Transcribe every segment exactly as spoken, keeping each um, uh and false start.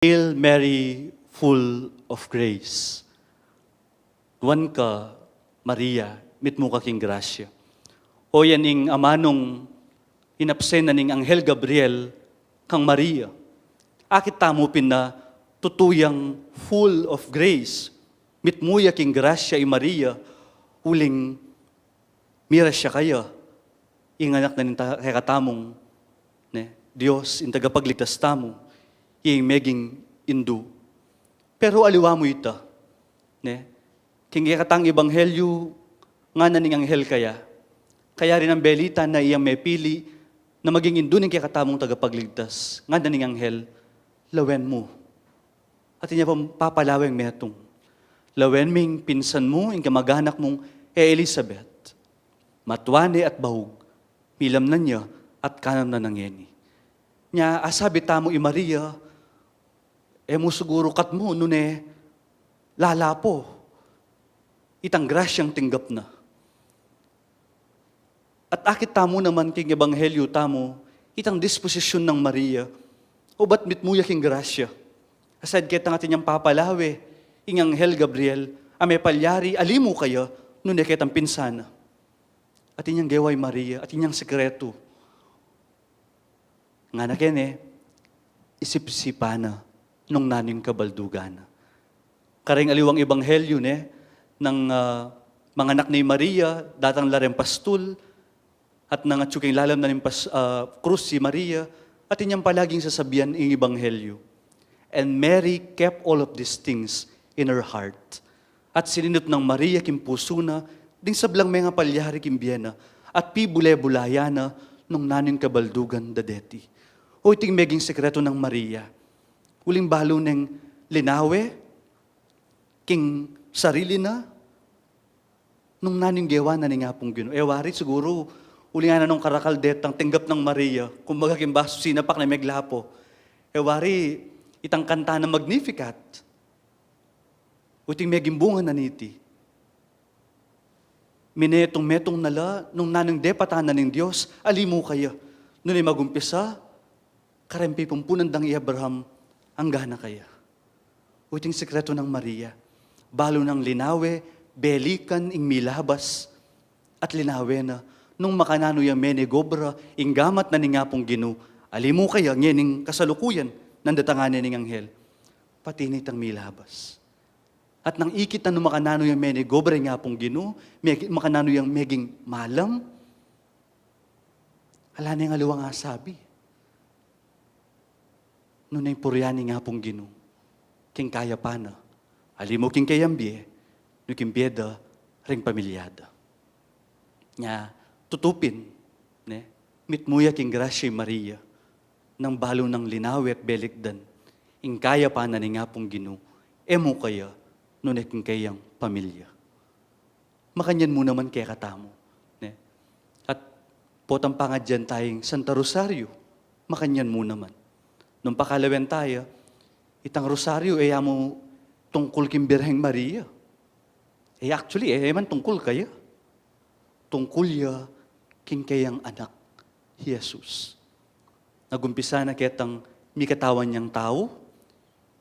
Hail Mary, full of grace. Nuan ka, Maria, mitmu ka king grasya. O yan ing amanung inapse na ning Anghel Gabriel kang Maria. Akit tamu pin na tutu yang full of grace. Mitmu ya king grasya i Maria, uling mirasya kaya, ing anak na ning ta-, kekatamung, ne, Dios, ing tagapagligtas tamu, ing meging indu. Pero aliwa mu ita, ne, king kekatang ebanghelyu, ngana ning anghel kaya, kaya rin ang belita na iyang mepili na maging indu ning kekatamung tagapagligtas, ngana ning anghel, lawen mu. Atin ya pang papalaweng metung. Lawen ming pinsan mu, ing kamaganak mung e Elizabeth. Matua ne at bahug, milam na ya, at kanam na ngeni. Nya, asabi tamu i Maria, e mu siguru katmu, nune lalapo. Itang grasyang tinggap na. At akit tamu naman king ebanghelyu tamu, itang disposisyun nang Maria, ubat mitmu ya king grasya. Aside ketang atin yang papalawe, ing anghel Gabriel, a mepalyari, alimu kaya, nune ketang pinsan na. Atin yang gewa i Maria, atin yang sekretu. Ngana kene, isip-isipan na nung nanu ing kabaldugan na. Kareng aliwang ebanghelyu ne, nang, ah, manganak ne i Maria, datang la reng pastul, at nang atyu king lalam na ning pas-, ah, krus i Maria, atin yang palaging sasabian ing ebanghelyu. And Mary kept all of these things in her heart. At sininut nang Maria king pusu na, ding sablang mengapalyari king bie na, at pibule-bulayan na nung nanu ing kabaldugan da deti. O iting meging sekretu nang Maria. Uling balu neng linawe, king sarili na, nung nanu ing gewa na ning Apung Ginu. E wari siguru, uling ana nung karakal detang tinggap nang Maria, kumbaga king basu sinapak na meglapo. E wari, itang kanta na Magnificat. Uting meging bunga na niti. Minetung-metung na la, nung nanu ing depatan na ning Dios, alimu kaya. Nune magumpisa, kareng pipumpunan dang i Abraham, anggana kaya. Uting sekretu nang Maria, balu nang linawe, belikan ing milabas, at linawe na, nung makananu yang menegobra, ing gamat na ning Apung Ginu, alimu kaya, ngening kasalukuyan, nang datang ne ning anghel. Pati na itang milabas. At nang ikit na nung makananu yang menegobra ing Apung Ginu, meg-, makananu yang meging malam, ala neng aliwang asabi. Nune purian ing Apung Ginu, king kayapan na, alimu king keyang bie, nu king bie da, reng pamilya da. Nya, tutu pin, ne, mitmu ya king grasya i Maria, nang balu nang linawe at belikdan, ing kayapan na ning Apung Ginu, e mu kaya, nune king keyang pamilya. Makanyan mu naman kekatamu, ne? At potang pangadyan taya ing Santa Rosario, makanyan mu naman. Nung pakalawen taya, itang Rosario, e ya mu tungkul king Birheng Maria. E, actually, e, e man tungkul kaya. Tungkul ya king keyang anak, Jesus. Nagumpisa na ketang mikatawan yang tau,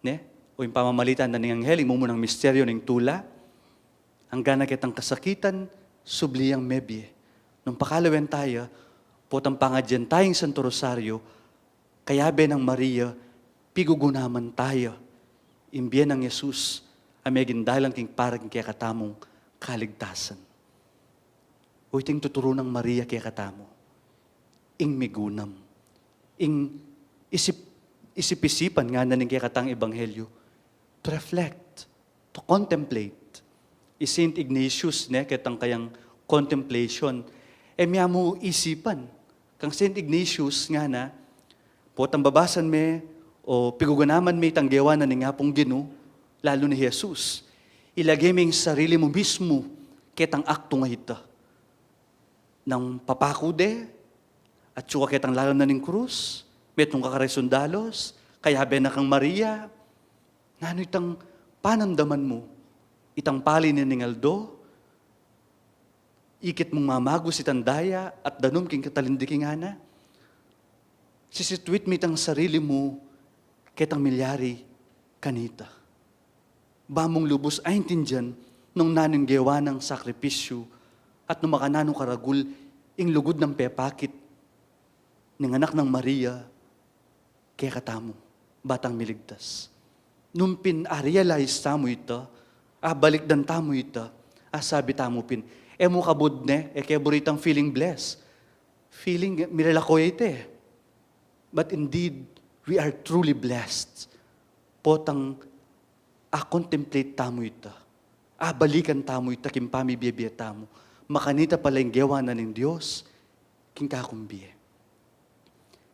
ne? O ing pamamalitan na ning anghel, ing mumunang misteryo ning tula, anggana ketang kasakitan, subli yang mebie. Nung pakalawen taya, potang pangadyan taya ing Santo Rosario, kayabe nang Maria, pigugunaman taya ing bie nang Jesus, a meging dalan king para king kekatamung kaligtasan. O iting tuturu nang Maria kekatamu, ing migunam, ing isip, isip-isipan ngana ning kekatang ebanghelyu, to reflect, to contemplate. I Saint Ignatius, ne, ketang kayang contemplation, e mia mu isipan. Kang Saint Ignatius ngana, potang babasan me, o pigugunaman me itang gewa na ning Apung Ginu, lalu na i Jesus, ilage me ing sarili mu mismu ketang aktung a ita. Nang papaku de, atyu ka ketang lalam na ning krus, metung ka kareng sundalos, kayabe na kang Maria, nanu itang panamdaman mu, itang pali na ning aldo, ikit mung mamagus itang daya, at danum king katalindiki ngana, sisituit me itang sarili mu, ketang milyari, kanita. Ba mung lubus aintindian nung nanung gewa nang sakripisyu at nung makananu karagul ing lugud nang pepakit ning anak nang Maria kekatamu, batang miligtas. Nung pin-realize tamu ita, abalikdan tamu ita, asabi tamu pin, e mu kabud ne, e ke buritang feeling blessed. Feeling, milalako ya ita e. But indeed, we are truly blessed. Potang a-contemplate tamu ita, abalikan tamu ita king pamibie-bie tamu. Makanita pala ing gewa na ning Dios king kakumbi.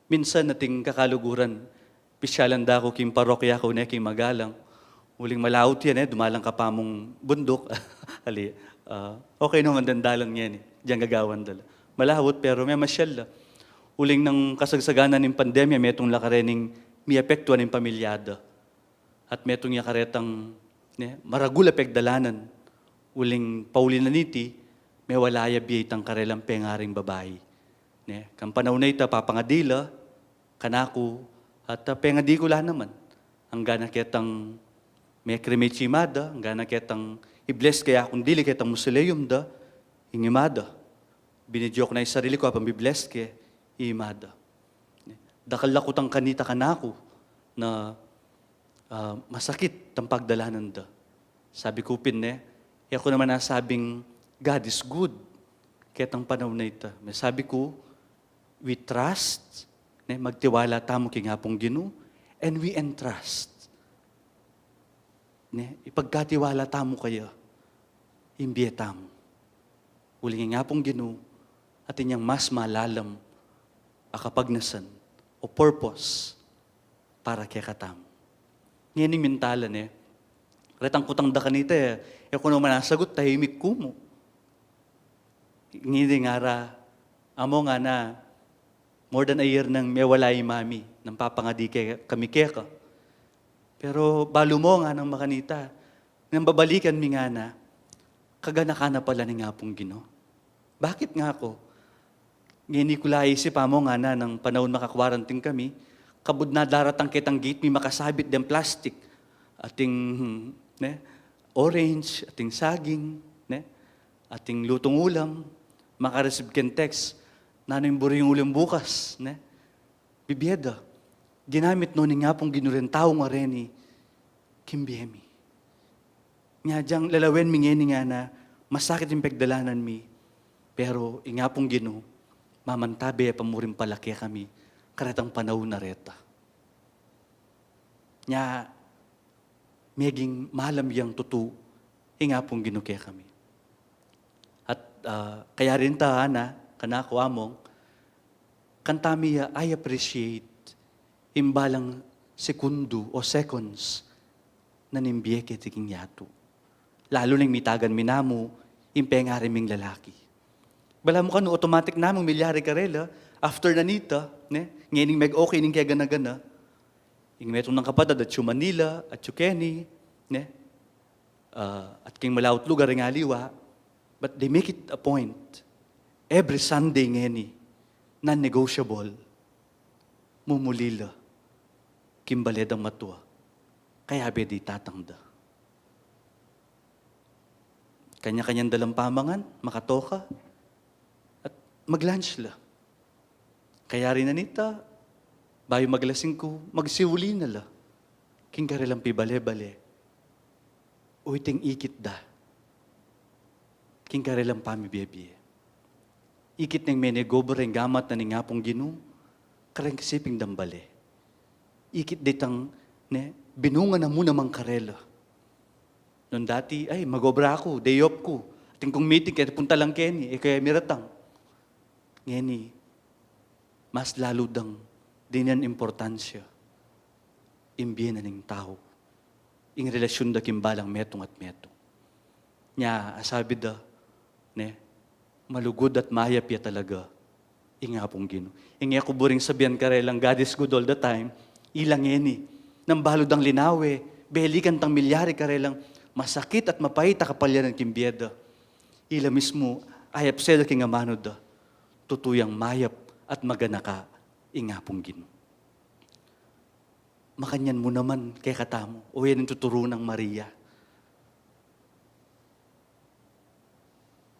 Minsan ating kakaluguran, pisyalan da ku king parokya ku ne king Magalang. Uling malaut ya ne, dumalan ka pa mung bunduk. Ali, ah, okay naman dang dalan ngeni, diyan gagawan da la. Malaut, pero memasyal la. Uling nang kasagsagan na ning pandemya, metung la karening miapektuan ing pamilya da. At metung ya karetang, ne, maragul a pegdalanan, uling pauli na niti, mewala ya bie itang karelang pengaring babai. Ne, kang panaun a ita, papangadi la kanaku, at, ah, pengadi ku la naman. Anggana ketang me-cremate ya i mada, anggana ketang i-bless kaya kung dili ketang mausoleum da, ing i mada. Binidyo ku na ing sarili ku, apang bi-bless ke i mada. Ne, dakal la kutang kanita kanaku na ah, masakit itang pagdalanan da. Sabi ku pin ne, e ku naman nasabing God is good ketang panaun a ita. Mesabi ku, we trust, ne, magtiwala tamu king Apung Ginu, and we entrust. Ne, ipagkatiwala tamu kaya ing bie tamu. Uling ing Apung Ginu, atin yang mas malalam a kapagnasan o purpose para kekatamu. Ngening mintalan e, retang kutang da kanita e, e ku naman nasagut, tahimik ku mu. Ngeni ngara, amo ngana, more than a year nang mewala i mami, nang papangadi ke, kami keka. Pero balu mu nganang makanita, nang babalikan mi ngana, kaganakan na pala ning Apung Ginu. Bakit nga ku? Ngeni ku la isip, amo ngana, nang panaun maka-quarantine kami, kabud na daratang ketang gate mi makasabit deng plastic. Ating, ne, orange, ating saging, ne, ating lutung ulam, maka-receive keng text, nanu ing buri yung ulam bukas, ne? Bibie da. Ginamit no ning Apung Ginu reng tau ngareni king bie mi. Nya diyang lalawen mi ngeni ngana, masakit ing pegdalanan mi, pero ing Apung Ginu, mamantabe pa mu rin pala kekami, karetang panaun a reta. Nya, meging malam yang tutu ing Apung Ginu kekami. At, ah, kaya rin ta, ana, kanaku, Among, kanta mi ya, I appreciate ing balang segundo o seconds na ning bie keti king yatu. Lalu neng mitagan mi namu ing pengari ming lalaki. Balamu kanu automatic namung milyari karela, after na nita, ne? Ngening meg-okay ning kegana-gana. Ing metung nang kapatad atyu Manila, atyu keni, ne? Ah, at king malaut lugar ing aliwa, but they make it a point. Every Sunday ngeni, non-negotiable, mumuli la king bale dang matua, kayabe ding tatang da. Kanya-kanyang dalang pamangan, makatoka, at mag-lunch la. Kayari na nita, bayu maglasing ku, magsiuli na la king karelang pibale-bale. O iting ikit da king karelang pamibie-bie. Ikit neng menegobra ing gamat na ning Apung Ginu kareng siping dang bale. Ikit ditang, ne, binunga na mu naman karela. Nung dati, ay, mag-obra ku, day off ku. Atin kung meeting, kaya punta lang keni, e kaya miratang. Ngeni, mas lalu dang dinan importansya ing bie na ning tau, ing relasyun da king balang metung at metung. Nya, asabi da, ne, malugud at mayap ya talaga ing Apung Ginu. Ing e ku buring sabian karelang God is good all the time, ila ngeni, nang balu dang linawe, belikan tang milyari karelang masakit at mapait a kapalyanan king bie da. Ila mismu, ayap sela king amanu da, tutu yang mayap at maganaka ing Apung Ginu. Makanyan mu naman kekatamu. O yan ing tuturu nang Maria.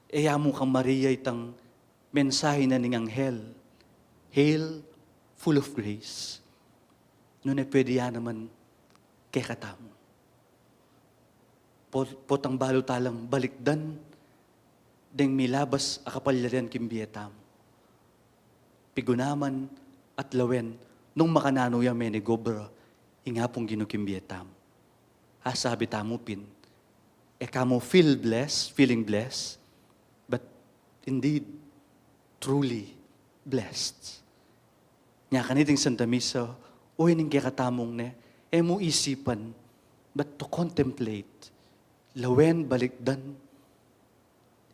E ya mu kang Maria itang mensahe na ning anghel, "Hail, full of grace." Nune pwede ya naman kekatamu. Po-, potang balu talang balikdan deng milabas a kapalyarian king bie tamu. Pigunaman at lawen nung makananu yang menigobra ing Apung Ginu king bie tamu. Asabi tamu pin, e ka mu feel blessed, feeling blessed, but indeed, truly blessed. Nya kaniting Santa Misa, o ining kekatamung ne, e mu isipan, but to contemplate, lawen, balikdan,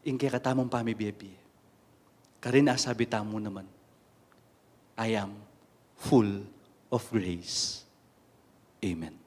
ing kekatamung pamibie-bie. Karin asabi tamu naman, "I am full of grace." Amen.